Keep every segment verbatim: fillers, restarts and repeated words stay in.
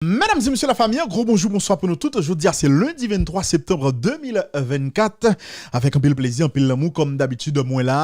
Medam e mesye lafanmi, gwo bonjou, bonswa pou nou tout. Jodi a se lendi venntwa septanm de mil vennkat. Avèk anpil plezi, anpil lanmou, kòm dabitid, mwen la.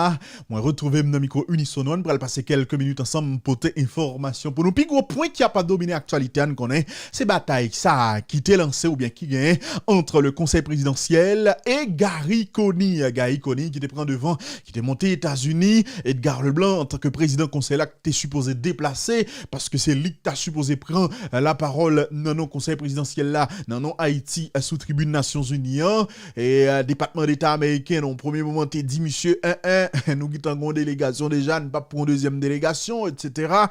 Mwen retwouve m nan mikwo Unisono, n pral pase kèlke minit ansanm, pote enfòmasyon pou nou. Pi gwo pwen ki ap domine aktyalite a, n konnen, se batay sa a ki te lanse oubyen ki genyen ant le Conseil Présidentiel e Garry Conille. Garry Conille ki te pran devan, ki te monte Etazini. Edgar Leblanc, antanke prezidan konsèy la, te sipoze deplase, paske se li ki ta sipoze pran, eh, lapawòl nan non Konsèy Prezidansyèl la, nan non Ayiti, eh, sou tribin Nasyonzini an. E, eh, Depatman Deta ameriken, nan yon premye moman, te di misye, en, en, nou gentan gen yon delegasyon deja, n p ap pran yon dezyèm delegasyon, etsetera.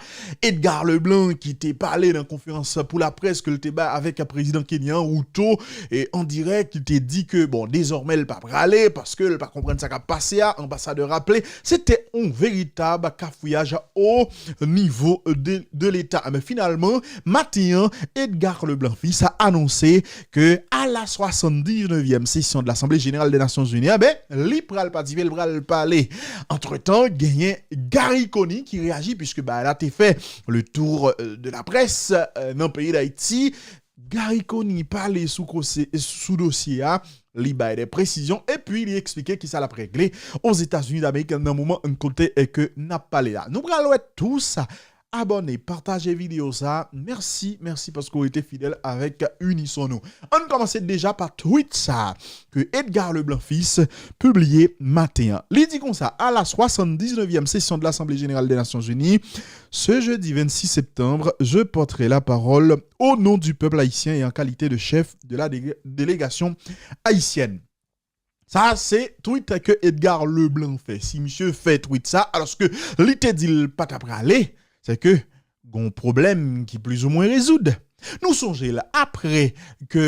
Edgar Leblanc, ki te pale nan konferans pou laprès ke l te bay avèk prezidan kenyan an, Ruto, e an dirèk, li te di ke, bon, dezòmè, l pa prale, paske l pa konprann sa k ap pase a, anbasadè raple, se te yon veritab kafouyaj o nivo de, de Leta. Men finalman, maten an, Edgar Leblanc Fils a anonse ke a la swasanndiznèvyèm sesyon de Lasanble Jeneral de Nasyonzini, enben, li pral patisipe, li pral pale. Antretan, genyen Garry Conille ki reyaji, puiske bagay la te fè le tour, euh, de la presse, euh, nan peyi Dayiti. Garry Conille pale sou kose-, sou dosye a, li bay de presizyon, epi li eksplike kisa l ap regle Ozetazini Damerik nan moman kote e ke n ap pale la. Nou pral wè tou sa. Abòne, pataje videyo sa. Mèsi, mèsi paske w rete fidèl avèk Unisono. Ann kòmanse deja pa tweet sa ke Edgar Leblanc Fils pibliye maten an. Li di konsa, à la soixante-dix-neuvième session de l'Assemblée générale des Nations Unies, ce jeudi vingt-six septembre, je porterai la parole au nom du peuple haïtien et en qualité de chef de la dé-, délégation haïtienne. Sa se tweet ke Edgar Leblanc fè. Si misye fè tweet sa, alòske li te di l pa ta prale, se ke gon pwoblèm ki plizoumwen rezoud. Nou sonje l, apre ke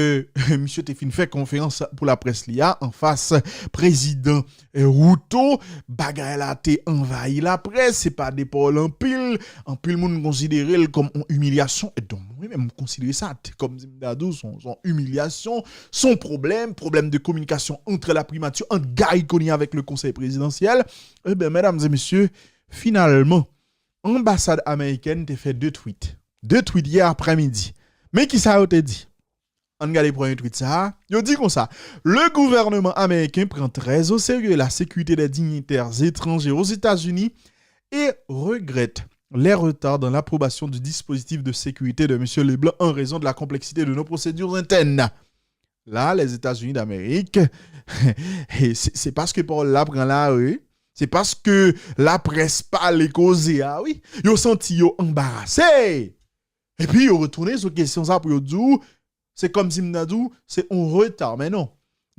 misye te fin fè konferans pou laprès li a anfas prezidan, eh, Ruto, bagay la te anvayi laprès, se pa de pawòl anpil, anpil moun konsidere l kòm yon imilyasyon, e donk mwen menm m konsidere sa te kòm si m ta di w, se yon, se yon imilyasyon, se yon pwoblèm, pwoblèm de kominikasyon ant la primati, ant Garry Conille avèk le Conseil présidentiel. Eben, medam e mesye, finalman, anbasad amerikèn te fè de tweet. De tweet yè aprèmidi. Men kisa yo te di? Ann gade premye tweet sa a. Yo di konsa, le gouvernement américain prend très au sérieux la sécurité des dignitaires étrangers aux États-Unis et regrette les retards dans l'approbation du dispositif de sécurité de monsieur Leblanc en raison de la complexité de nos procédures internes. Là, les États-Unis d'Amérique, se, se paske pawòl la pran lari, se paske laprès pale koze a, wi. Yo santi yo anbarase. Epi yo retounen sou kesyon sa pou yo di w, se kòm si m ta di w, se yon reta, men non.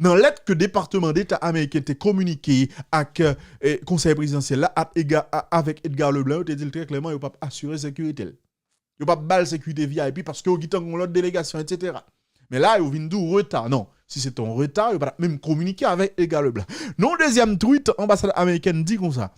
Nan lèt ke Depatman Deta ameriken te kominike ak, eh, Konsèy Prezidansyèl la, ak Edgar, a-, avèk Edgar Leblanc, yo te di l trè klèman, yo p ap asire sekirite l. Yo p ap ba l sekirite V I P paske yo gentan gen yon lòt delegasyon, etsetera. Men la, yo vin di w reta. Non, si se te yon reta, yo pa t ap menm kominike avèk Edgar Leblanc. Nan yon dezyèm tweet, anbasad amerikèn di konsa,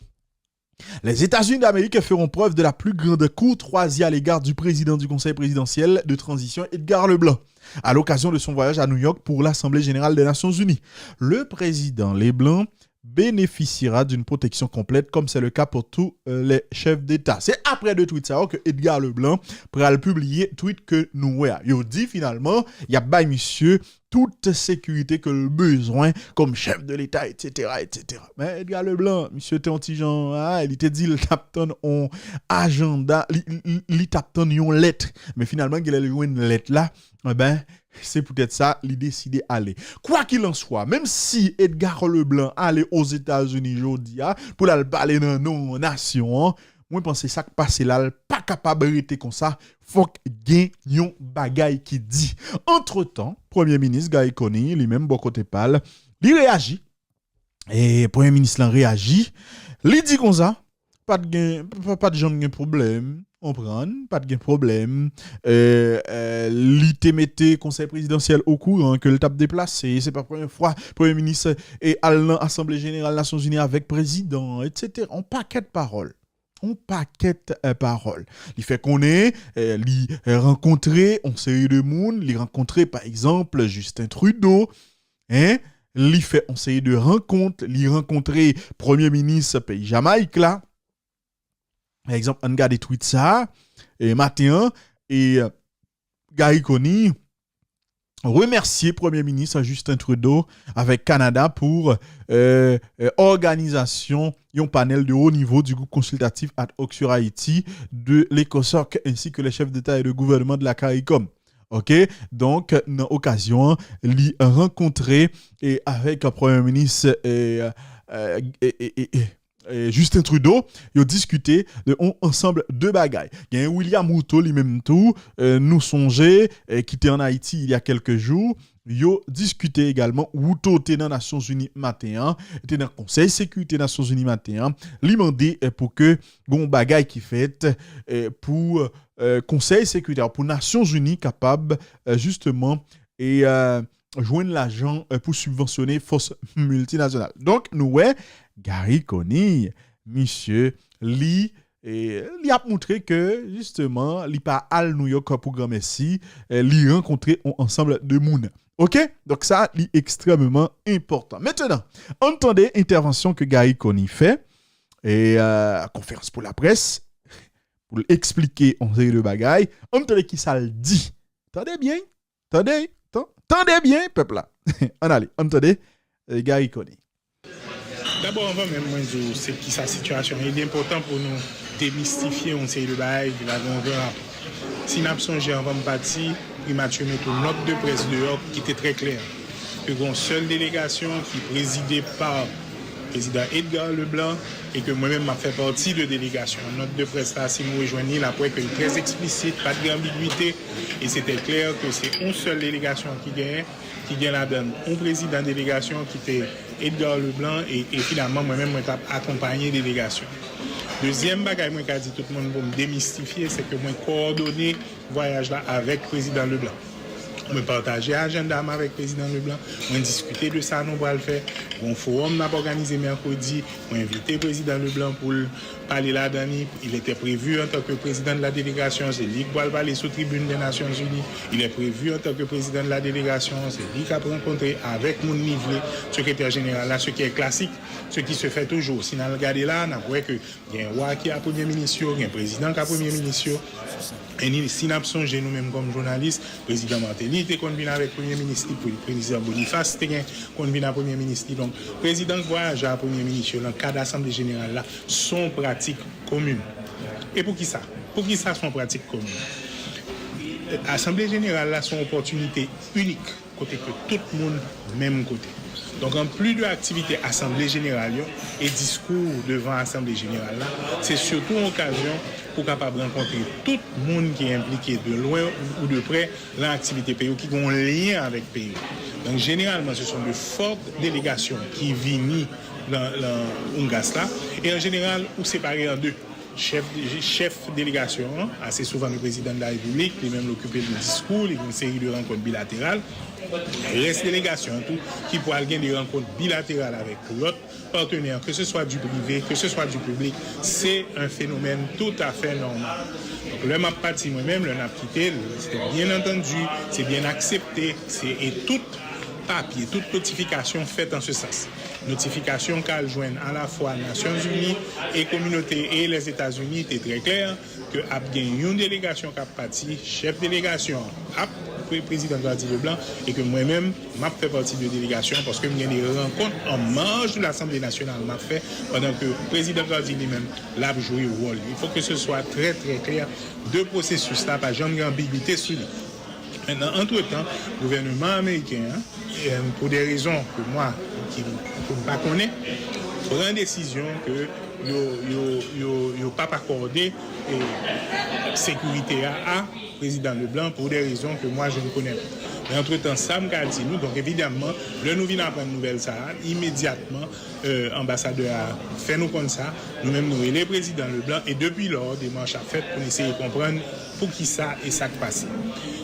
Les États-Unis d'Amérique feront preuve de la plus grande courtoisie à l'égard du président du Conseil présidentiel de transition, Edgar Leblanc, à l'occasion de son voyage à New York pour l'Assemblée générale des Nations Unies. Le président Leblanc bénéficiera d'une protection complète, comme c'est le cas pour tous, euh, les chefs d'État. Se apre de tweet sa yo ke Edgar Leblanc pral pibliye tweet ke nou wè a. Yo di finalman, y ap bay misye tout sekirite ke l bezwen kòm chèf de Leta, etsetera, etsetera. Men Edgar Leblanc, misye te yon ti jan, ah, li te di l t ap tann yon ajanda, li, li, li t ap tann yon lèt. Men finalman, genlè l jwenn lèt la, enben, se poutèt sa, li deside ale. Kwakilanswa, menm si Edgar Leblanc ale Ozetazini jodi a, pou l al pale nan non nasyon an, mwen panse sa k pase la, l pa kapab rete konsa. Fòk gen yon bagay ki di. Antretan, Premye Minis Garry Conille, li menm, bò kote pa l, li reyaji. E Premye Minis lan reyaji. Li di konsa, pa t gen, pa, pa t janm gen pwoblèm, konprann, pa t gen pwoblèm. E, e, li te mete Konsèy Prezidansyèl okouran ke l t ap deplase. Se pa premye fwa Premye Minis, e, al nan Asanble Jeneral Nasyonzini avèk prezidan, etsetera. Yon pakèt pawòl. Yon pakèt, eh, pawòl. Li fè konnen, eh, li rankontre yon seri de moun, li rankontre, pa egzanp, Justin Trudeau, en, li fè yon seri de rankont, li rankontre premye minis peyi Jamayik la. Pa egzanp, ann gade tweet sa a, e, maten an, e, Garry Conille remèsye Premye Minis Justin Trudeau avèk Kanada pou, euh, euh, òganizasyon yon panèl de haut niveau du groupe consultatif ad hoc sur Haïti de l'ECOSOC ainsi que les chefs d'État et de gouvernement de la CARICOM. OK? Donk, nan okazyon an, li rankontre e avèk Premye Minis e, e, e, e, e, e, Justin Trudeau, yo diskite de yon ansanm de bagay. Gen William Ruto li menm tou, e, nou sonje, e, ki te ann Ayiti il y a quelques jours, yo diskite egalman. Ruto te nan Nasyonzini maten an, te nan Konsèy Sekirite Nasyonzini maten an. Li mande, e, pou ke gon bagay ki fèt, e, pou, e, Konsèy Sekirite, pou Nasyonzini kapab, e, jisteman, e, e, jwenn lajan, e, pou sibvansyone fòs miltinasyonal. Donk, nou wè, Garry Conille, misye, li, e, li ap montre ke, jisteman, li pa al Nouyòk pou granmèsi, e, li rankontre yon ansanm de moun. OK? Donk, sa, li ekstrèmeman enpòtan. Mentnan, ann tande entèvansyon ke Garry Conille fè, e, e, konferans pou laprès, pou l eksplike yon seri de bagay. Ann tande ki sa l di. Tande byen, tande, tan-, tande byen, pèp la. Ann ale, ann tande, e, Garry Conille. Dabò, anvan menm mwen di w se kisa sitiyasyon an, li enpòtan pou nou demistifye yon seri de bagay ki pa gen okenn rapò. Si n ap sonje, anvan m pati, Primati mete yon nòt de près deyò ki te trè klè, ke gen yon sèl delegasyon ki prezide pa Prezidan Edgar Leblanc e ke mwen menm m ap fè pati de delegasyon an. Nòt de près la, si nou rejwenn li, n ap wè ke li trè eksplisit, pa t gen anbigwite, e se te klè ke se yon sèl delegasyon ki genyen, ki gen ladan l yon prezidan delegasyon ki te Edgar Leblanc e, e finalman mwen menm mwen t ap akonpaye delegasyon. Dezyèm bagay mwen ka di tout moun pou m demistifye, se ke mwen kowòdone vwayaj la avèk Prezidan Leblanc. Mwen pataje ajanda m avèk Prezidan Leblanc, mwen diskite de sa nou pral fè. Gon fowòm n ap òganize mèkredi, mwen envite Prezidan Leblanc pou l pale ladan li. Il était prévu en tant que président de la délégation, se li k pral pale sou tribune des Nations Unies. Il est prévu en tant que président de la délégation, se li k ap rankontre avèk moun li vle, sekretè jeneral la, ce qui est classique, ce qui se fait toujours. Si n al gade la, n ap wè ke gen wa ki a premye minis yo, gen prezidan k a premye minis yo. E ni, si n ap sonje nou menm kòm jounalis, prezidan Martelly te konn vin avèk premye minis li, pre-, prezidan Boniface te gen konn vin a premye minis li. Donk, prezidan k vwayaje a premye minis yo nan kad asanble jeneral la, se yon pratik komin. E poukisa? Poukisa se yon pratik komin? Asanble jeneral la se yon opòtinite inik kote ke tout moun menm kote. Donk, anplis de aktivite asanble jeneral yo e diskou devan asanble jeneral la, se sitou yon okazyon pou kapab rankontre tout moun ki enplike de lwen ou de prè nan aktivite peyi w, ki gen yon lyen avèk peyi w. Donk, jeneralman, se son de fòt delegasyon ki vini nan, nan UNGAS la, e an jeneral, ou separe an de. Chèf, chèf delegasyon an, ase souvan gen prezidan de la repiblik, li menm l okipe de diskou, li gen yon seri de rankont bilateral. Rès delegasyon an tou, ki pral gen de rankont bilateral avèk lòt patnè, ke se swa du privé, ke se swa du piblik, se yon fenomèn toutafè nòmal. Donk, lè m ap pati mwen menm, lè n ap kite l, se byen antandi, se byen aksepte, se, e tout papye, tout notifikasyon fèt an se sans. Notifikasyon k al jwenn alafwa Nasyonzini e kominote e Lèzetazini te trè klè ke ap gen yon delegasyon k ap pati, chèf delegasyon an ap pre-, prezidan Gardy Leblanc, e ke mwen menm, m ap fè pati de delegasyon an paske m gen de rankont an maj de Lasanble Nasyonal m ap fè, pandan ke prezidan Gardy li menm, l ap jwe wòl li. Il faut que ce soit très, très clair, de pwosesis la, pa janm gen anbigite sou li. Mentnan, antretan, gouvènman ameriken an, e, pou de rezon ke mwa, ki, ke m pa konnen, pran desizyon ke yo, yo, yo, yo p ap akòde, e, sekirite a, a prezidan Leblanc pou de rezon ke mwa je ne connais pas. Men antretan, sa m ka di nou, donk evidamman, lè nou vin aprann nouvèl sa a, imedyatman, e, anbasadè a fè nou konn sa, nou menm nou rele prezidan Leblanc, e depi lò, demach ap fèt pou n eseye konprann poukisa e sa k pase.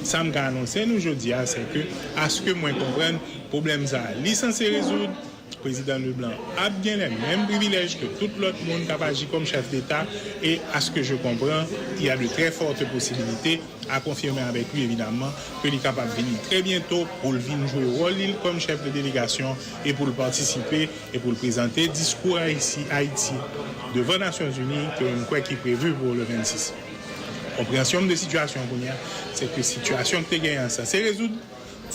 Sa m ka anonse nou jodi a, se ke, aske mwen konprann, pwoblèm sa a, li sanse rezoud, prezidan Leblanc ap gen lè menm privilèj ke tout lòt moun k ap aji kòm chèf deta, e aske je konprann, il y a de très fortes possibilités, à confirmer avec lui, évidemment, ke li kapab vini trè byento pou l vin jwe wòl li kòm chèf de delegasyon e pou l patisipe e pou l prezante diskou Ayiti, Ayiti devan Nasyonzini ke m kwè ki previ pou le vennsis. Konpreyansyon m de sitiyasyon an kounye a, se ke sitiyasyon ki te genyen an sa, se rezoud,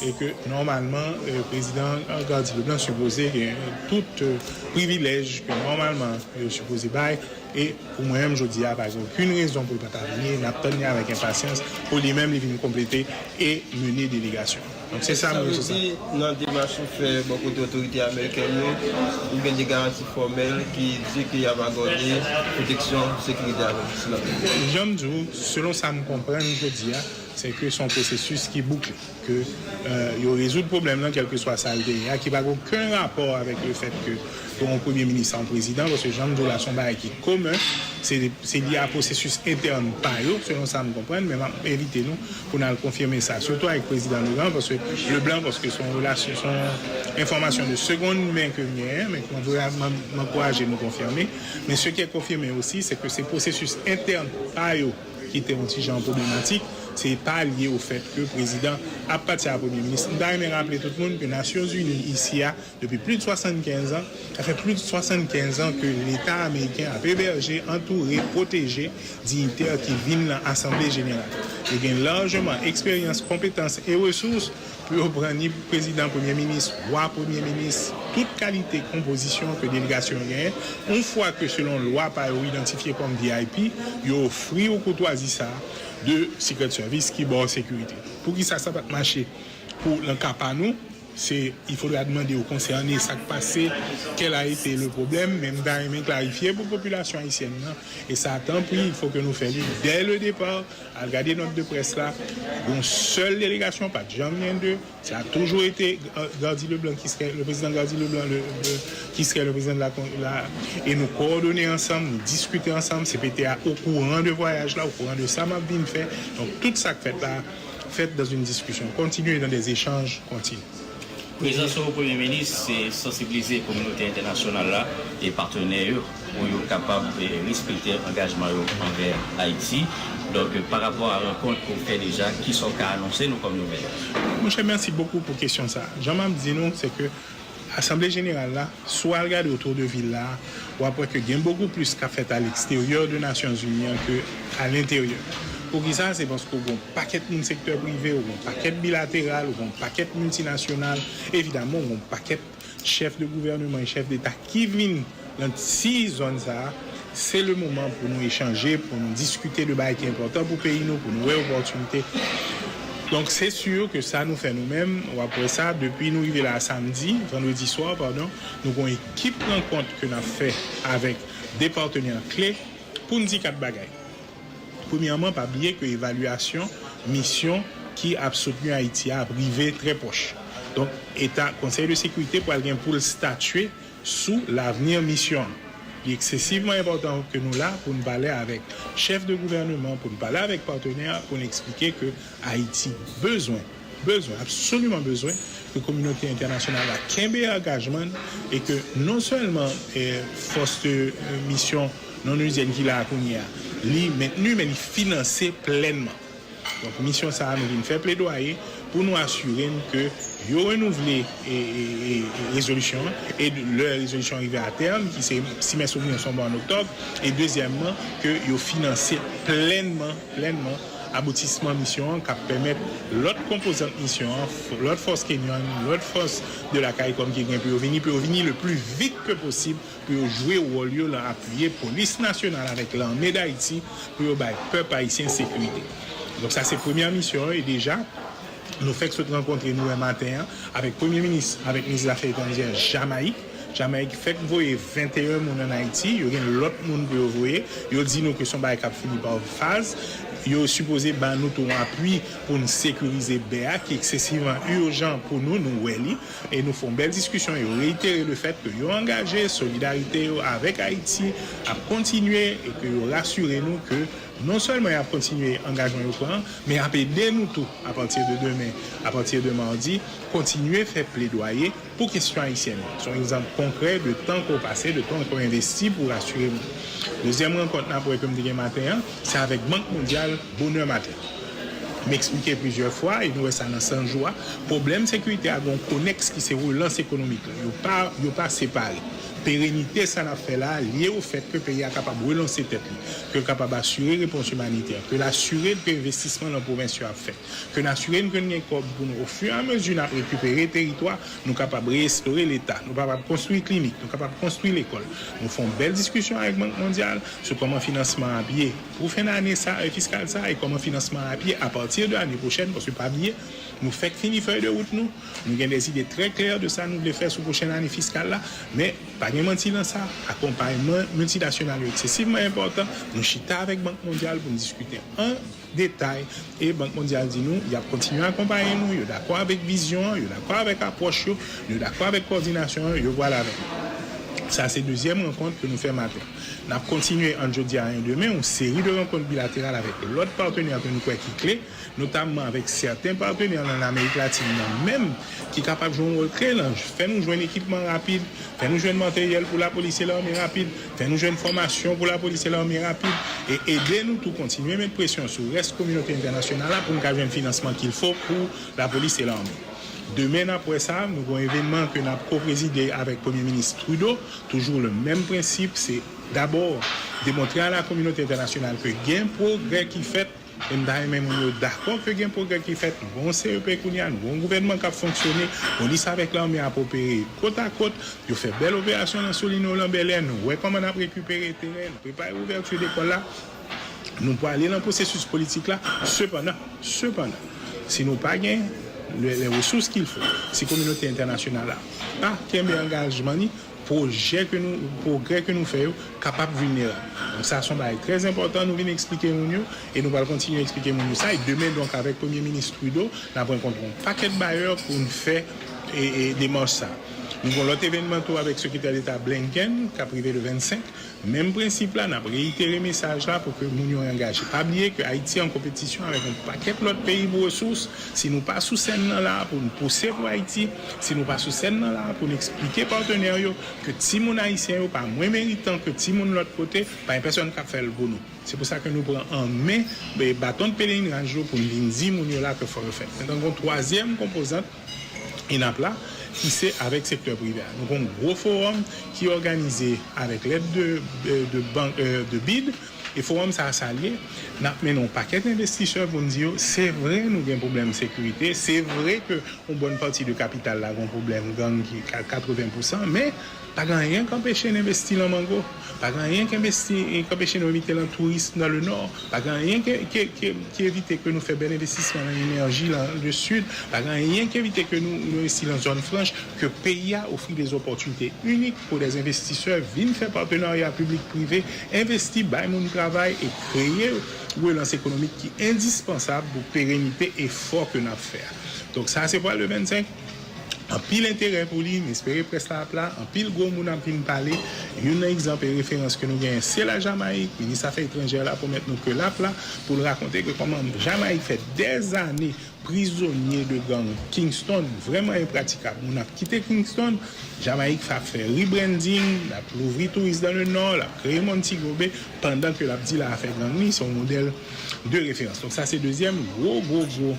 e ke nòmalman, eh, prezidan Gardy Leblanc sipoze gen tout, eh, privilèj ke nòmalman yo sipoze bay, e pou mwen menm, jodi a, pa gen okenn rezon pou l pa ta vini, n ap tann li avèk enpasyans pou li menm li vin konplete e mennen delegasyon. Donk, se sa m resevwa. Nan demach ou fè bò kote otorite amerikèn yo, ou gen de garanti fòmèl ki di ke y ap akòde pwoteksyon sekirite avèk sila? Jan m di w, selon sa m konprann jodi a, se ke se yon pwosesis ki boukle, ke, eh, yo rezoud pwoblèm nan, kèlkeswa sa l te ye a, ki pa gen okenn rapò avèk lefèt ke gen yon premye minis ak yon prezidan, paske jan m di w la, se yon bagay ki komen, se, se lye a pwosesis entèn pa yo, selon sa m konprann, men m ap envite nou pou n al konfime sa, sitou avèk prezidan Leblanc, paske, Leblanc, paske se yon relasyon, se yon enfòmasyon de seconde main ke m genyen, men ke mwen vre, m, m ankouraje nou konfime. Men ce qui est confirmé aussi, c'est que se pwosesis entèn pa yo ki te yon ti jan pwoblematik, se pa lye au fait ke prezidan ap pati a premye minis. M ta renmen raple tout moun ke Nasyonzini isi a, depi plis de swasannkenz an, sa fè plis de swasannkenz an ke Leta ameriken ap ebèje, antoure, pwoteje diyitè ki vin nan Asanble Jeneral. Yo gen lajman eksperyans, konpetans e resous pou yo pran ni prezidan, premye minis, wa, premye minis, tout kalite konpozisyon ke delegasyon yo genyen. Yon fwa ke, selon lwa pa yo, ou idantifye kòm V I P, yo ofri w koutwazi sa a de Secret Service ki ba w sekirite. Poukisa sa pa t mache pou, nan ka pa nou? Se, il faudra demander aux concernés sa k pase, quel a été le problème, men m ta renmen klarifye pou popilasyon ayisyèn nan, e sa, tanpri, il faut que nou fè li dès le départ, al gade nòt de près la, yon sèl delegasyon, pa t janm gen de, ça a toujours été, euh, Gardy Leblanc qui serait le président, Gardy Leblanc le, le, qui serait le président de la, con- la, e nou kowòdone ansanm, nou diskite ansanm, C P T a okouran de vwayaj la, okouran de sa m ap vin fè. Donk, tout sa k fèt la, fèt dans une discussion continue et dans des échanges continus. Prezans ou, Premye Minis, se sansibilize kominote entènasyonal la e patnè yo pou yo kapab, eh, respekte angajman yo anvè Ayiti. Donk, eh, pa rapò a rankont ke w fè deja, kisa w ka anonse nou kòm nouvèl? Monchè, mèsi bokou pou kesyon sa a. Jan m ap di nou, se ke Asanble Jeneral la, si w al gade otou de vil la, w ap wè ke gen bokou plis k ap fèt a leksteryè de Nasyonzini an ke a lenteryè. Poukisa? Se paske w gen yon pakèt moun sektè prive, w gen yon pakèt bilateral, w gen yon pakèt miltinasyonal, evidaman, w gen yon pakèt chèf de gouvèneman e chèf deta ki vin nan ti zòn sa a. Se le moman pou nou echanje, pou nou diskite de bagay ki enpòtan pou peyi nou, pou nou wè opòtinite. Donk, se si ke sa nou fè nou menm, w ap wè sa, depi nou rive la a samdi, vandredi swa, padon, nou gen yon ekip rankont ke n ap fè avèk de patnè kle pou n di kat bagay. Premyèman, pa bliye ke evalyasyon misyon ki ap soutni Ayiti a ap rive trè pwòch. Donk, eta, Konsèy de Sekirite pral gen pou l statye sou lavni misyon an. Li eksesivman enpòtan ke nou la pou n pale avèk chèf de gouvèneman, pou n pale avèk patnè, pou n eksplike ke Ayiti bezwen, bezwen, absoliman bezwen ke kominote entènasyonal la kenbe angajman l e ke non sèlman, eh, fòs de, eh, misyon non onezyèn ki la a kounye a, li mentni, men li finanse plènman. Donk, misyon sa a, nou vin fè pledwaye pou nou asire n ke yo renouvle, e, e, e, e rezolisyon an, e lè rezolisyon an rive a tèm, ki se, si mè souvni m, se yon bò an oktòb, e dezyèmman, ke yo finanse plènman, plènman aboutisman misyon an, k ap pèmèt lòt konpozant misyon an, f- lòt fòs kenyan, lòt fòs de la CARICOM ki gen pou yo vini, pou yo vini le pli vit ke posib, pou yo jwe wòl yo nan apiye Polis Nasyonal avèk Lame Dayiti, pou yo bay pèp ayisyen sekirite. Donk, sa se premyè misyon an, e deja, nou fèk sot rankontre nou yè maten an avèk Premye Minis, avèk Minis Zafè Etranjè Jamayik. Jamayik fèk voye venteyen moun ann Ayiti, yo gen lòt moun pou yo voye. Yo di nou ke se yon bagay k ap fini pa faz. Yo sipoze ba nou tou yon apui pou n sekirize bè a, ki eksesivman ijan pou nou, nou wè li. E nou fè yon bèl diskisyon, yo reitere le fèt ke yo angaje, solidarite yo avèk Ayiti ap kontinye, e ke yo rasire nou ke non sèlman y ap kontinye angajman yo pran, men y ap ede nou tou, apati de demen, apati de madi, kontinye fè pledwaye pou kesyon ayisyèn yo. Se yon egzanp konkrè de tan ke w pase, de tan ke w envesti pou w rasire moun. Dezyèm rankont n ap wè ke m te gen maten an, se avèk Bank Mondyal, bonè maten. M eksplike plizyè fwa, e nou wè sa nan san jou a, pwoblèm sekirite a gen yon konèks ki se relans ekonomik la. Yo pa, yo pa separe. Perenite sa n ap fè la a lye o fèt ke peyi a kapab relanse tèt li, ke l kapab asire repons imanitè, ke l asire ke envestisman nan pwovens yo ap fèt, ke n asire n ke n gen kòb pou nou, ofiramezi n ap rekipere teritwa, nou kapab reyestore Leta, nou kapab konstwi klinik, nou kapab konstwi lekòl. Nou fè yon bèl diskisyon avèk Bank Mondyal sou kòman finansman ap ye pou fen ane sa, e, fiskal sa, e kòman finansman ap ye apati de ane pwochèn, paske pa bliye, nou fèk fini fèy de wout nou. Nou gen de ide trè klè de sa nou vle fè sou pwochèn ane fiskal la, men pa gen manti nan sa, akonpayman miltinasyonal yo eksesivman enpòtan. Nou chita avèk Bank Mondyal pou n diskite an detay, e Bank Mondyal di nou y ap kontinye akonpaye nou, yo dakò avèk vizyon an, yo dakò avèk apwòch yo, yo dakò avèk kowòdinasyon an, yo pral avè nou. Sa se dezyèm rankont ke nou fè maten. N ap kontinye ant jodi a e demen yon seri de rankont bilateral avèk lòt patnè ke nou kwè ki kle, notamman avèk sèten patnè nan Amerik Latin nan menm, ki kapab jwe yon wòl kle nan fè nou jwenn ekipman rapid, fè nou jwenn materyèl pou lapolis e lame rapid, fè nou jwenn fòmasyon pou lapolis e lame rapid, e ede nou tou kontinye met presyon sou rès kominote entènasyonal la pou n ka jwenn finansman qu'il faut pou lapolis e lame. Demen n ap wè sa, nou gen yon evènman ke n ap ko-prezide avèk Premye Minis Trudeau, toujou le menm prensip, se dabò demontre a la kominote entènasyonal ke gen pwogrè ki fèt, e m ta renmen moun yo dakò ke gen pwogrè ki fèt. Nou gen yon C E P kounye a, nou gen yon gouvènman k ap fonksyone, yon lis avèk lame a ap opere kot a kot, yo fè bèl operasyon nan Solino, nan Bèlè, nou wè kòman n ap rekipere teren, nou prepare ouvèti lekòl la, nou prale nan pwosesis politik la. Sepandan, sepandan, si nou pa gen le, les ressources qu'il faut, si kominote entènasyonal la pa kenbe angajman li, pwojè ke nou, pwogrè ke nou fè yo kapab vilnerab. Donk sa se yon bagay trè enpòtan nou vin eksplike moun yo, e nou pral kontinye eksplike moun yo sa. E demen, donk, avèk Premye Minis Trudeau, n ap rankontre yon pakèt bayè pou n fè, e, e, demach sa. Nou gen yon lòt evènman tou avèk Sekretè Deta Blinken, k ap rive le vennsenk. Menm prensip la, n ap reyitere mesaj la pou ke moun yo angaje. Pa bliye ke Ayiti an konpetisyon avèk yon pakèt lòt peyi pou resous. Si nou pa sou sèn nan la pou n pouse pou Ayiti, si nou pa sou sèn nan la pou n eksplike patnè yo ke timoun ayisyen yo pa mwens meritan ke timoun lòt kote, pa gen pèsonn k ap fè l pou nou. Se pou sa ke nou pran an men, e, baton de pelerinaj yo pou n vin di moun yo la ke fò yo fè l. Mentnan, gen yon twazyèm konpozant ENAP la, ki se avèk sektè prive a. Nou gen yon gwo fowòm ki òganize avèk lèd de, de, de bank, e, de bid, e fowòm sa a sa l ye, n ap mennen yon pakèt envestisè pou n di yo, se vre nou gen pwoblèm sekirite, se vre ke yon bòn pati de kapital la gen yon pwoblèm gang ki ka katreven pousan, men pa gen anyen k anpeche n envesti nan mango, pa gen anyen k envesti, k anpeche nou envesti nan tourism nan le nò, pa gen anyen ki, ki, ki, ki evite ke nou fè bèl envestisman nan enèji nan le sid, pa gen anyen ki evite ke nou, nou envesti nan zòn franch, ke peyi a ofri de opòtinite inik pou de envestisè vin fè patenarya piblik prive, envesti, bay moun travay e kreye relans ekonomik ki endispansab pou perenite efò ke n ap fè a. Donk sa se pral le vennsenk. Anpil enterè pou li, m espere près la ap la, anpil gwo moun ap vin pale. Youn nan egzanp e referans ke nou genyen se Lajamayik. Minis Afè Etranjè la pwomèt nou ke l ap la pou l rakonte ke kòman Jamayik fè dèzane prizonye de gang Kingston, vrèman enpratikab. Moun ap kite Kingston, Jamayik ap fè rebranding, l ap louvri touris dans le nord, l ap kreye Montego Bay, pandan ke l ap di l a afè gang li, se yon modèl de referans. Donk sa se dezyèm gwo, gwo, gwo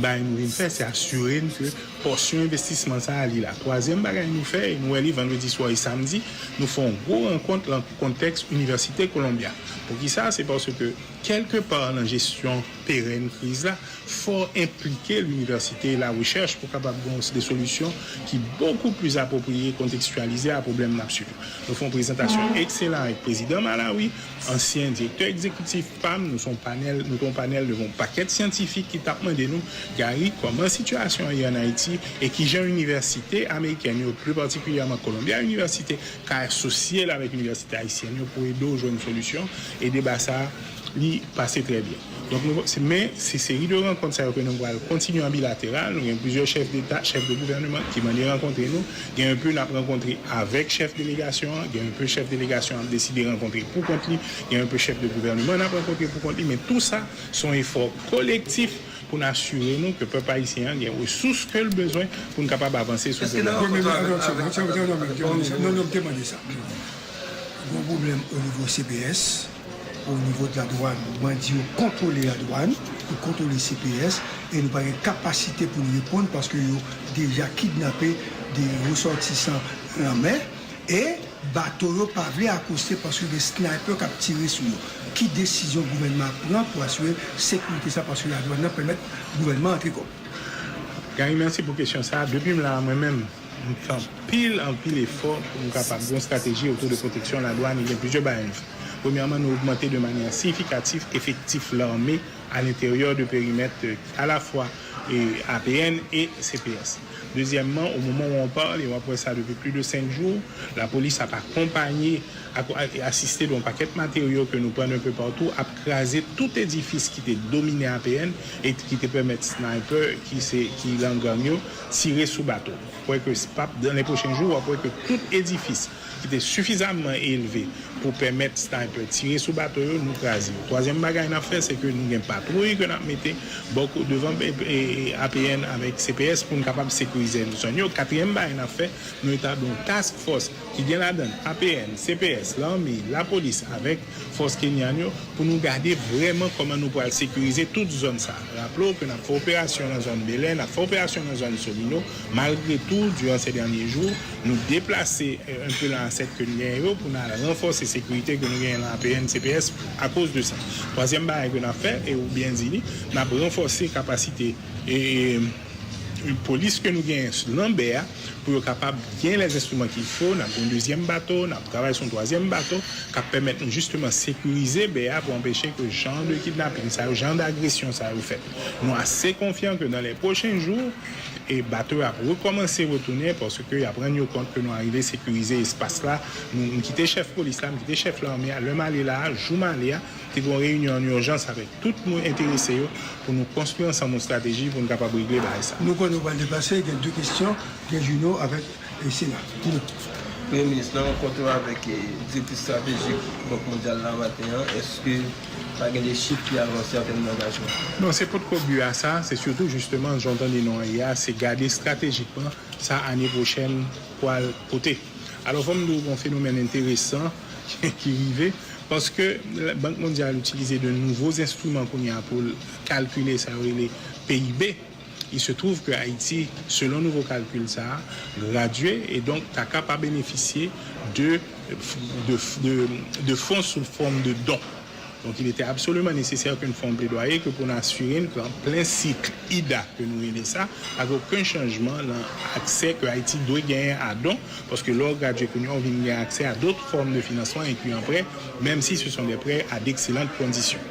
bagay nou vin fè, se asire n ke pòsyon envestisman sa a li la. Twazyèm bagay nou fè, e nou wè li vandredi swa e samdi, nou fè yon gwo rankont nan kontèks Inivèsite Columbia. Poukisa? Se paske kèlke pa nan jesyon perèn kriz la, fò enplike linivèsite e larechèch pou kapab gen de solisyon ki bokou plis apwopriye, kontekstyalize a pwoblèm n ap swiv yo. Nou fè yon prezantasyon ekselan avèk prezidan Malawi, ansyen direktè egzekitif pam, nou se yon panèl, nou te yon panèl devan yon pakèt syantifik ki t ap mande nou, Gary, kòman sitiyasyon an ye ann Ayiti e kijan inivèsite amerikèn yo, pli patikilyèman Columbia University, ka asosye l avèk inivèsite ayisyèn yo pou ede w jwenn solisyon e deba sa a li pase trè byen. Donk, nou, se, men, se seri de rankont sa yo ke nou pral kontinye an bilateral. Nou gen plizyè chèf deta, chèf de gouvènman ki mande rankontre nou. Gen enpe n ap rankontre avèk chèf delegasyon an. Gen enpe chèf delegasyon an ap deside rankontre pou kont li. Gen enpe chèf de gouvènman n ap rankontre pou kont li. Men tou sa, se yon efò kolektif pou n asire nou ke pèp ayisyen an gen resous ke l bezwen pou n kapab avanse sou pwoblèm. Premye minis, atann, atann, atann, atann, atann, non, non, m te mande sa. Gon pwoblèm o nivo C P S, o nivo de ladwàn, bandi yo kontwole ladwàn, yo kontwole C P S, e nou pa gen kapasite pou n reponn paske yo deja kidnape de resòtisan lanmè, E bato yo pa vle akoste paske gen sniper k ap tire sou yo. Ki desizyon gouvènman ap pran pou asire sekirite sa, paske ladwàn nan pèmèt gouvènman antre kòb? Gary, mèsi pou kesyon sa. Depi m la, mwen menm, m fè anpil, anpil efò pou m kapab gen yon estrateji otou de pwoteksyon ladwàn. E gen plizyè bagay nou fè. Premyèman, nou ogmante de manyè siyifikatif efektif lame alenteryè de perimèt alafwa e A P N e C P S. Dezyèmman, o moman ou on pale, w ap wè sa depi plis de senk jou, lapolis ap akonpaye, ak, ak, asiste de yon pakèt materyo ke nou pran de pe patou, ap kraze tout edifis ki te domine A P N e ki te pèmèt sniper ki se, ki nan gang yo tire sou bato. W ap wè ke s-, p ap, dans les prochains jours, w ap wè ke tout edifis ki te sifizamman elve pou pèmèt sniper tire sou bato yo, nou kraze yo. Twazyèm bagay n ap fè, se ke nou gen patwouy ke n ap mete bò ko-, devan, e, e, e, A P N avèk C P S pou n kapab sekirize zòn yo. Katriyèm bagay n ap fè, nou etabli yon task force ki gen ladan l A P N, C P S, lame, lapolis avèk fòs kenyan yo pou nou gade vrèman kòman nou pral sekirize tout zòn sa a. Raple w ke n ap fè operasyon nan zòn Bèlè, n ap fè operasyon nan zòn Solino. Malgre tou, durant ces derniers jours, nou deplase, eh, un peu nan asèt ke n genyen yo pou n al ranfòse sekirite ke nou genyen nan A P N, C P S akoz de sa. Twazyèm bagay ke n ap fè, e ou byen di li, n ap ranfòse kapasite, e, e, polis ke nou genyen nan bè a, pou yo kapab gen les instruments qu'il faut. N ap gen yon dezyèm bato, n ap travay sou yon twazyèm bato k ap pèmèt nou jisteman sekirize bè a pou anpeche ke jan de kidnaping sa yo, jan d agresyon sa yo fèt. Nou ase konfyan ke dans les prochains jours, e bato yo ap rekòmanse retounen paske y ap rann yo kont ke nou arive sekirize espas la. Nou, m kite chèf polis la, m kite chèf lame a, lè m ale la a, jou m ale a, te gen yon reyinyon an ijans avèk tout moun enterese yo pou nou konstwi ansanm yon estrateji pou nou kapab regle bagay sa. Nou konnen w pral deplase, gen de kesyon, gen Juno avèk, e, Sena. Juno. Premye minis, nan rankont ou avèk, e, direktris estratejik Bank Mondyal la maten an, èske pa gen de chif ki avanse an tèm d'angajman? Non, se potko bi a sa, se sitou jisteman, jan w tande non an ye a, se gade estratejikman sa ane pwochèn pral pote. Alò, fò m di w gen yon fenomèn enteresan ki rive, paske Bank Mondyal itilize de nouvo enstriman kounye a pou l kalkile sa yo rele P I B. Il se trouve que Ayiti, selon nouvo kalkil sa a, gradye e donk ta ka pa benefisye de, de, de, de fonds sous forme de dons. Donc, il était absolument nécessaire ke n fè yon pledwaye ke pou n asire n pran plen sik IDA ke nou rele sa, ak okenn chanjman nan aksè ke Ayiti dwe genyen a don, paske lè w gradye kounye a, w vin gen aksè a d'autres formes de financement, incluant prêts, même si ce sont des prêts à d'excellentes conditions.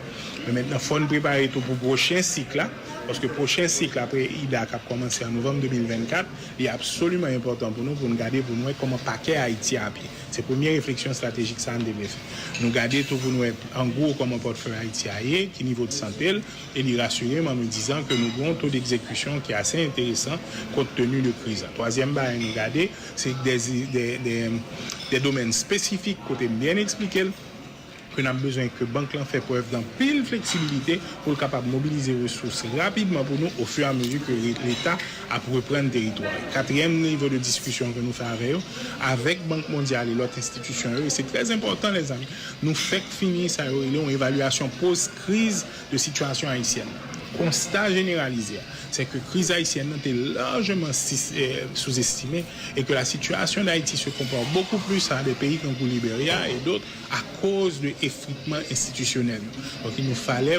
Men mentnan, fò n prepare tou pou pwochen sik la, paske pwochen sik la, apre IDA k ap kòmanse an novanm de mil vennkat, li absoliman enpòtan pou nou, pou n gade, pou n wè kòman pakè Ayiti a ap ye. Se premye refleksyon estratejik sa a n te vle fè. Nou gade tou pou n wè, an gwo, kòman pòtfèy Ayiti a ye, ki nivo de sante l, e li rasire m an nou dizan ke nou gen yon to d'egzekisyon ki ase enteresan, kont teni de kriz la. Twazyèm bagay nou gade, se de, de, de, de domèn espesifik kote m byen eksplike l, ke n ap bezwen ke bank lan fè prèv d'anpil fleksibilite pou l kapab mobilize resous rapidman pou nou, ofiramezu ke re-, Leta ap reprann teritwa yo. Katriyèm nivo de diskisyon ke nou fè avè yo, avèk Bank Mondyal e lòt enstitisyon yo, e se trè enpòtan, lèzanmi, nou fèk fini sa yo rele yon evalyasyon post-kriz de sitiyasyon ayisyèn nan. Konsta jeneralize a, se ke kriz ayisyèn nan te lajman sis-, eh, souzestime, et que la situation d'Haïti se compare beaucoup plus à des pays comme Liberia et d'autres à cause de efritman enstitisyonèl yo. Donk, il nous fallait,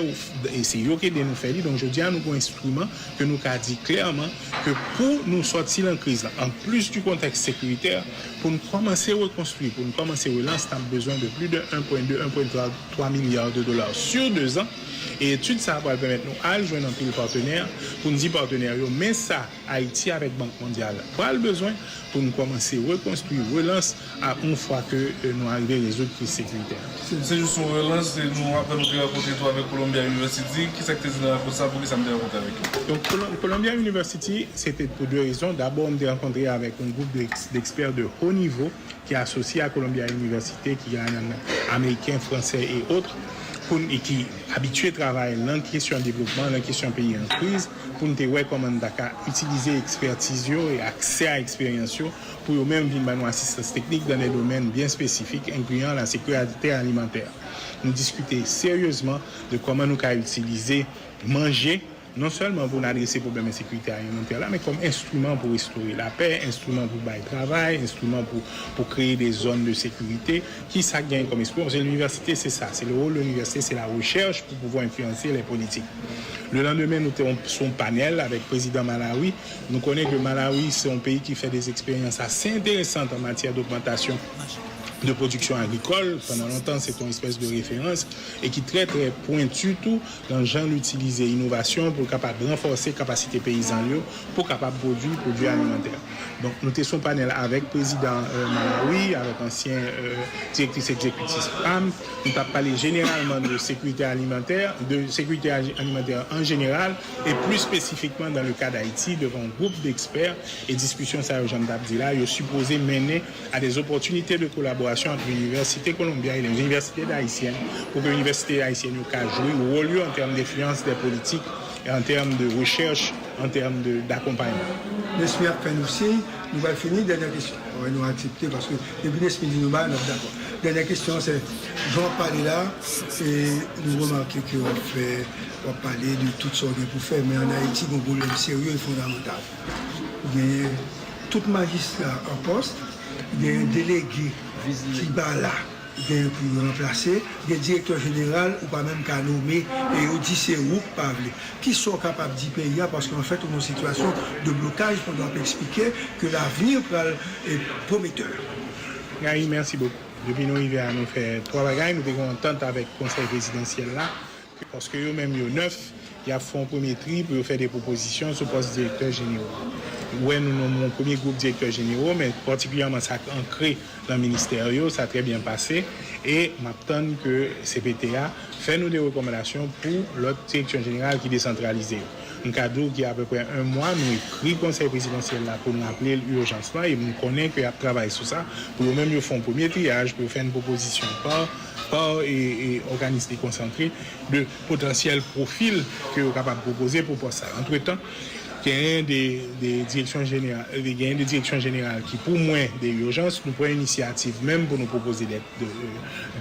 e se yo ki ede nou fè li. Donk, jodi a, nou gen yon enstriman ke nou ka di klèman ke pou nou sòti nan kriz la, an plis di kontèks sekiritè, pou n kòmanse rekonstwi, pou n kòmanse relans, n ap bezwen de plis de un pwen de, un pwen twa milya de dola sur deux ans. E etid sa a pral pèmèt nou al jwenn anpil patnè pou n di patnè yo, men sa Ayiti avèk Bank Mondyal pral bezwen pou n kòmanse rekonstwi, relans a, yon fwa ke, e, nou arive rezoud kriz sekiritè a. Se, se jis yon relans, e nou, apre nou te rankontre tou avèk Columbia University, kisa k te di nan rankont sa, poukisa m te rankontre avèk yo? Donk, Colum-, Columbia University, se te pou de rezon. Dabò, m te rankontre avèk yon gwoup de eks-, d'ekspè de ho nivo ki asosye a Columbia University, ki gen ameriken, fransè e otre, pou n, e ki abitye travay nan kesyon devlopman, nan kesyon peyi an kriz, pou n te wè kòman n ta ka itilize ekspètiz yo e aksè a eksperyans yo pou yo menm vin ban nou asistans teknik dans des domaines bien spécifiques, incluant la sécurité alimentaire. Nou diskite seryezman de kòman nou ka itilize manje Non sèlman pou n adrese pwoblèm ensekirite alimantè la, men kòm enstriman pou restore lapè, enstriman pou bay travay, enstriman pou, pou kreye de zòn de sekirite. Ki sa k genyen kòm enstriman? Paske linivèsite, se sa. Se le wòl de linivèsite, se la rechèch pou pouvwa enfliyanse lè politik. Le landemen, nou te sou yon panèl avèk prezidan Malawi. Nou konnen ke Malawi, se yon peyi ki fè de eksperyans ase enteresan an matyè dogmantasyon de pwodiksyon agrikòl. Pandan lontan, se te yon espès de referans e ki trè, trè pwenti tou nan jan l itilize inovasyon pou l kapab ranfòse kapasite peyizan l yo pou kapab pwodui pwodui alimantè. Donk, nou te sou yon panèl avèk prezidan, euh, Malawi, avèk ansyen, euh, direktris egzekitif pam. Nou t ap pale jeneralman de sekirite alimantè, de sekirite alimantè an jeneral, e pli espesifikman dans le cas d'Haïti, devan yon gwoup dekspè, e diskisyon sa yo, jan m t ap di la, yo sipoze mennen à des opportunités de collaboration entre l'Université Columbia et les universités haïtiennes, pou ke inivèsite ayisyèn yo ka jwe wòl yo an tèm enfliyans de politik e an tèm de rechèch, an tèm de, d'akonpayman. Nesmy ap fè nou siy, nou pral fini, dènyè kesyon. Wè, nou aksepte, paske depi Nesmy di nou ba, n ap dakò. Dènyè kesyon, se, jan w ap pale la, e nou remake ke w ap fè, w ap pale de tout sa w gen pou fè, men ann Ayiti, gen yon pwoblèm serye e fondamantal. Ou genyen tout majistra an pòs, genyen delege ki pa la, genyen pou yo ranplase, gen direktè jeneral ou pa menm ka nome, e yo di se ou k pa vle. Kisa w kapab di peyi a? Paske anfèt, ou nan yon sitiyasyon de blokaj pandan w ap eksplike ke lavni pral, e, pwometè. Gary, mèsi bokou. Depi nou rive a, nou fè twa bagay. Nou te gen yon antant avèk konsèy prezidansyèl la. Paske yo menm yo nèf, y ap fè yon premye tri pou yo fè de pwopozisyon sou pòs direktè jenero. Ou wè, nou nonmen yon premye gwoup direktè jenero, men patikilyèman sa k ankre nan ministè yo, sa trè byen pase. E m ap tann ke C P T a fè nou de rekòmandasyon pou lòt direksyon jeneral ki desantralize yo. M ka di w gen apepre yon mwa, nou ekri konsèy prezidansyèl la pou n raple l ijans lan, e m konnen ke y ap travay sou sa, pou yo menm yo fè yon premye triyaj, pou yo fè n pwopozisyon pa, pa, e, e, òganis dekonsantre de potansyèl pwofil ke yo kapab pwopoze pou pòs sa yo. Antretan, genyen de, de direksyon jeneral, genyen de direksyon jeneral ki, pou mwen, de ijans. Nou pran inisyativ menm pou nou pwopoze de, de,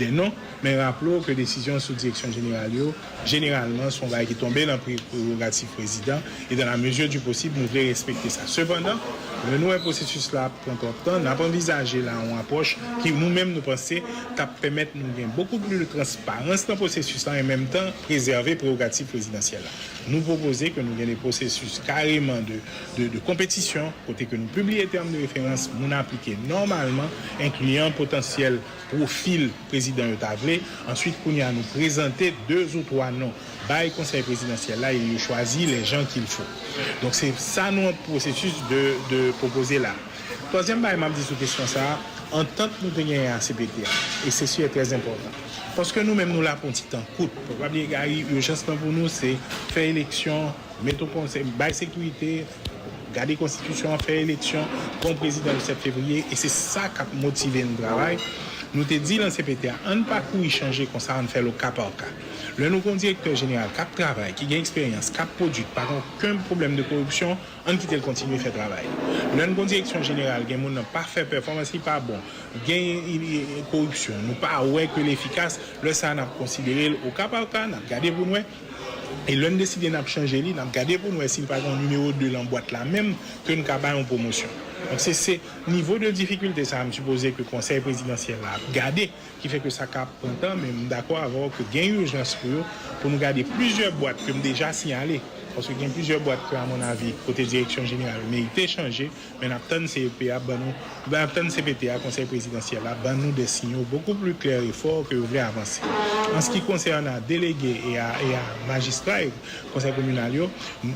de non, men raple w ke desizyon sou direksyon jeneral yo, jeneralman, se yon bagay ki tonbe nan pre-, prerogativ prezidan, e dans la mesure du possible, nou vle respekte sa. Sepandan, lè nou wè pwosesis la pran twòp tan, n ap anvizaje la yon apwòch ki nou menm nou panse t ap pèmèt nou gen bokou plis de transparans nan pwosesis la, e menm tan prezève prerogativ prezidansyèl la. Nou pwopoze ke nou gen de pwosesis kareman de, de, de konpetisyon, kote ke nou pibliye tèm de referans, moun aplike nòmalman, enkliyan potansyèl pwofil prezidan yo ta vle. Answit, kounye a, nou prezante de ou twa non bay konsèy prezidansyèl la, e yo chwazi les gens qu'il faut. Donk, se sa nou an pwosesis de, de pwopoze la. Twazyèm bagay m ap di sou kesyon sa a, antant nou te genyen a C P T a, e se sijè trè enpòtan. Paske nou menm, nou la pou yon ti tan kout. Fò pa bliye, Gary, ijans lan pou nou, se fè eleksyon, mete yon konsèy, bay sekirite, gade konstitisyon an, fè eleksyon, pran yon prezidan le sèt fevriye, e se sa k ap motive n travay. Nou te di nan C P T a, ann pa kouri chanje konsa, ann fè l o ka pa ka. Lè nou gen yon direktè jeneral k ap travay, ki gen eksperyans, k ap pwodui, ki pa gen okenn pwoblèm de koripsyon, ann kite l kontinye fè travay. Lè n gen yon direksyon jeneral, gen moun nan pa fè pèfòmans, li pa bon, gen, i, i, koripsyon, nou pa wè ke l efikas, lè sa a, n ap konsidere l o ka pa ka, n ap gade pou n wè. E lè n deside n ap chanje li, n ap gade pou n wè si l pa gen yon nimewo de nan bwat la menm ke n ka bay yon pwomosyon. Donk, se, se nivo de difikilte sa a, m sipoze ke konsèy prezidansyèl la ap gade, ki fè ke sa ka pran tan, men m dakò avè w ke gen ijans pou yo, pou nou gade plizyè bwat ke m deja siyale. Paske gen plizyè bwat ke, amonnavi, kote direksyon jeneral merite chanje, men n ap tann C E P a ban nou, n ap tann C P T a, konsèy prezidansyèl la, ban nou de sinyal bokou pli klè e fò ke yo vle avanse. An se ki konsène a delege e a, e a majistra e konsèy kominal yo,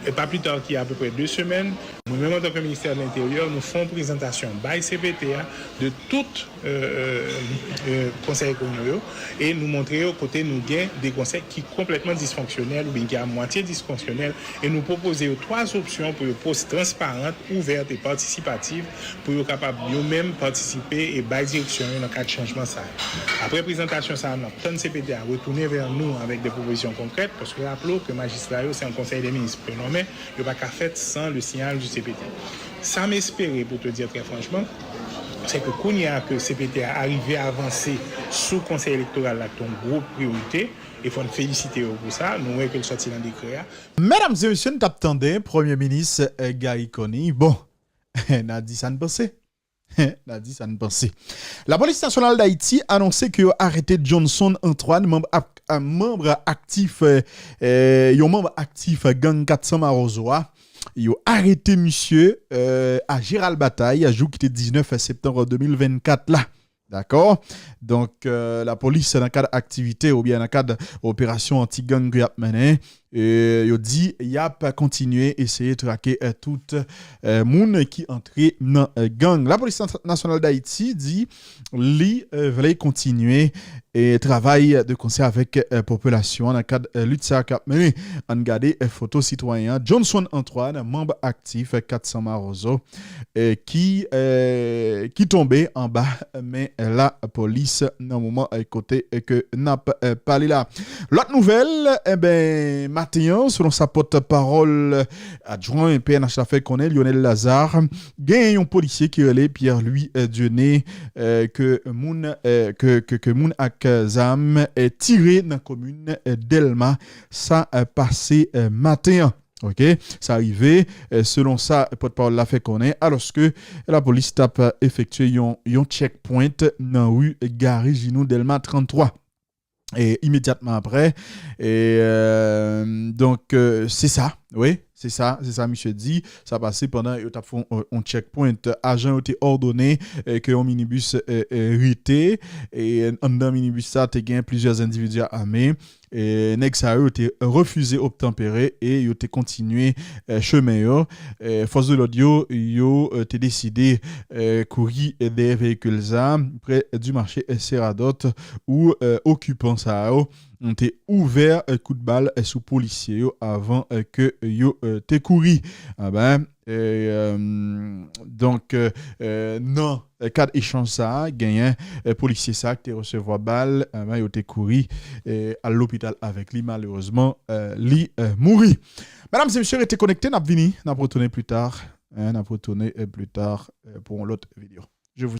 e pa pli ta ki apeprè de semèn, mwen menm antanke ministè de lenteryè, nou fè yon prezantasyon bay C P T a de tout, euh, euh, euh, konsèy kominal yo, e nou montre yo kote nou gen de konsèy ki konplètman disfonksyonèl oubyen ki a mwatye disfonksyonèl, e nou pwopoze yo twa opsyon pou yo pwos-, transparan, ouvè e patisipatif, pou yo kapab yo menm patisipe e bay direksyon yo nan kad chanjman sa yo. Apre prezantasyon sa a, n ap tann C P T a retounen vè nou avèk de pwopozisyon konkrèt, paske raple w ke majistra yo, se yon konsèy de minis ke nonmen, yo pa ka fèt san le sinyal du C P T. Sa m espere, pou te di trè franchman, Se ke kounye a ke C P T a arive avanse sou konsèy elektoral la, ki te yon gwo priyorite, e fò n felisite yo pou sa, nou wè ke l sòti nan dekrè a. Medam e mesye, n t ap tande Premye Minis Garry Conille. Bon, n a di sa n panse. N a di sa n panse. Lapolis Nasyonal Dayiti anonse ke yo arete Johnson Antoine, manm ak, manm aktif, yon manm aktif gang kat san Mawozo a. Yo arete misye a Jeral Batay, jou ki te diznèf septanm de mil vennkat la. Dakò? Donk, lapolis nan kad aktivite oubyen nan kad operasyon anti-gang ke y ap mennen, yo di y ap kontinye eseye trake tout moun ki antre nan gang. Lapolis Nasyonal Dayiti di li vle kontinye travay de konsè avèk popilasyon an nan kad lit sa a k ap mennen. Ann gade foto sitwayen an, Johnson Antoine, manm aktif kat san Mawozo, ki, ki tonbe anba men lapolis nan moman kote ke n ap pale la. Lòt nouvèl, enben, maten an, selon sa pòtpawòl adjwen P N H la fè konnen, Lionel Lazarre, genyen yon polisye ki rele Pierre Louis Dieune, ke moun, ke, ke, ke moun ak zam tire nan komin Dèlma. Sa pase maten an. Oke, sa rive, selon sa pòtpawòl la fè konnen, alòske lapolis t ap efektye yon, yon checkpoint nan ri Gary Ginou Dèlma tranntwa. E imedyatman apre, e, donk, se sa, wi, se sa, se sa misye di. Sa pase pandan yo t ap fè yon, yon checkpoint. Ajan yo te òdone ke yon minibis rete, e anndan minibis sa te gen plizyè endividi ame. E nèg sa yo te refize obtanpere e yo te kontinye chemen yo. Fòs de lòd yo, yo te deside kouri dèyè veyikil sa a, prè di mache Seradòt, ou okipan sa yo te ouvè kout bal sou polisye yo avan ke yo te kouri. Enben, donk, nan kad echanj sa a, genyen polisye sa a ki te resevwa bal, enben, yo te kouri al lopital avèk li. Malerezman, li mouri. Medam e mesye, rete konekte, n ap vini, n ap retounen pli ta, n ap retounen pli ta pou yon lòt videyo. Je vous